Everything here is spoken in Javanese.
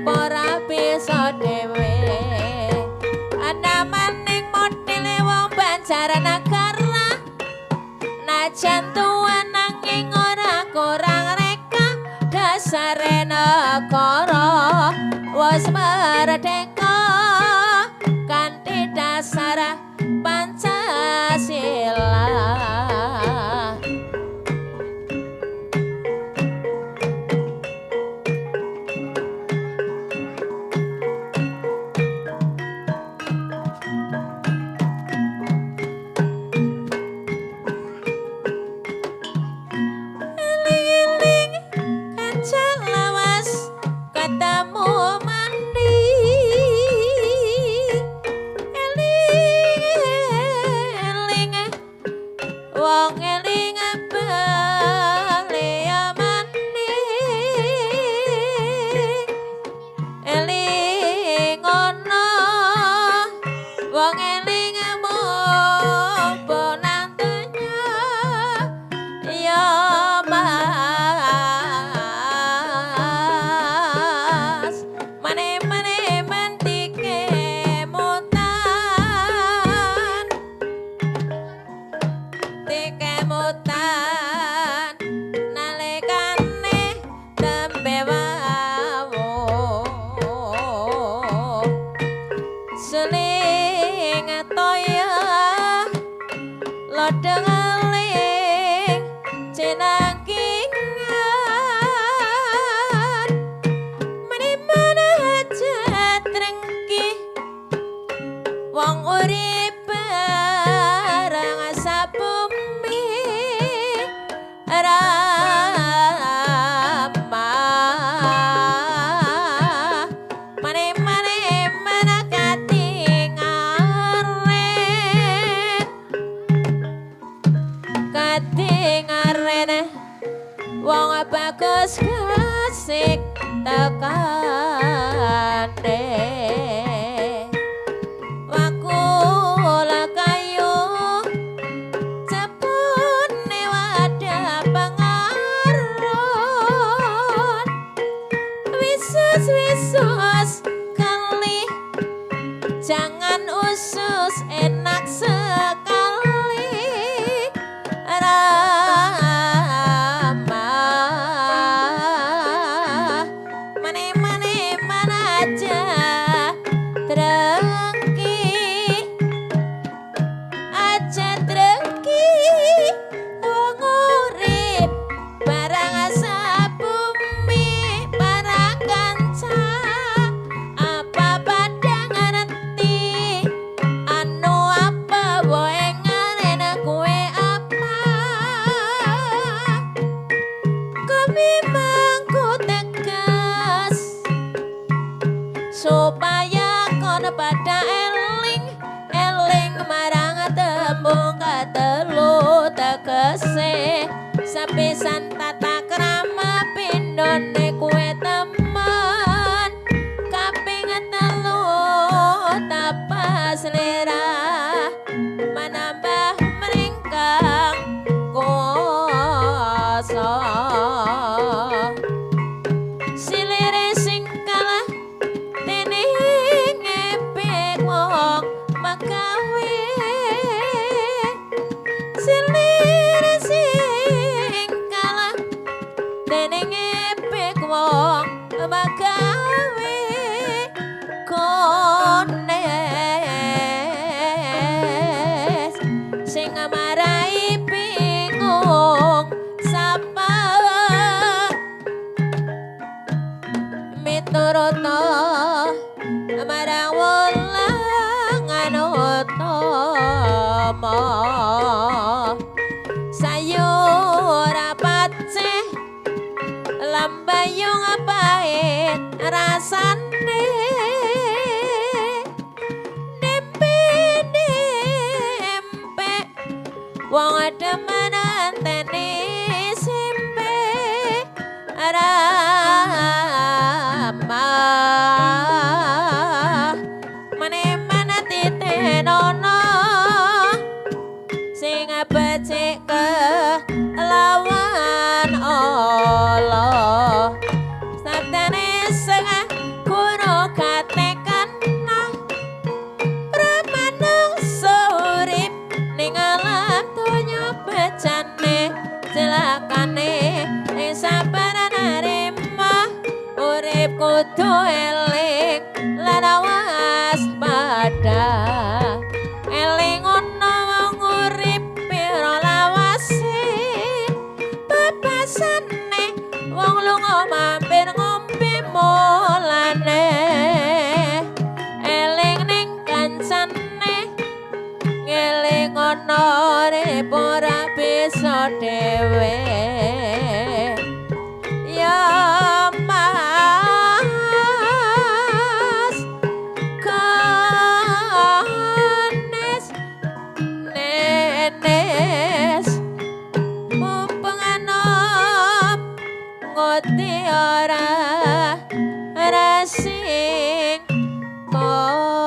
urip ora bisa dhewe. Anamaning modele wong Banjarnegara, najan tuwa nanging ora kurang reka, dasare negara wis merdeka kanthi dasar Pancasila. Eling-eling kanca lawas ketemu mandi, eling-eling wong eling bali mandi, eling ana wong eling mumpun nang donya ya Mas. Mane-mane mentike mutan, tike mutan nalikane tembe wawuh. Seling toya lodeng eling jenangkingan, mene-mene aja drengki wong urip bareng sabumi ramah. Mane-mane mana katingaren, katingaren wong bagus kasik tekane. Wakula kayu cepune wadah pengaron, wisus-wisus kali jangan usus enak sekali ramah. Mane-mane mana aja drengki, aja drengki wong urip barang sabumi barang kanca, apa padha ngerti anu apa wae ngarene kowe apa. Kami mangku tegas supaya kono pada eling eling marang tembung katelu tegese sepisan tata krama pindhone kuwe temen, kaping telu tapas selera manambah mringkang kuasa. Silire sing kalah dening ngepek wong makawe, silire sing kalah dening ngepek wong makawe kones sing marai bingung sapa miturut marang wulangan utama. Sayur paceh lambayung pahit rasane, nempe nempe wong demen anteni simpe ramah. Mane-mane titenono sing becik kelawan Allah, sabdane sing Kudu eling lan waspada, eling ana wong urip pira lawase, bebasane wong lunga mampir ngombe mulane, eling ning kancane, ngeling ana urip ora bisa dhewe. Ya Mas Ganes nenes, mumpung anom ngoti ora resing mangsa.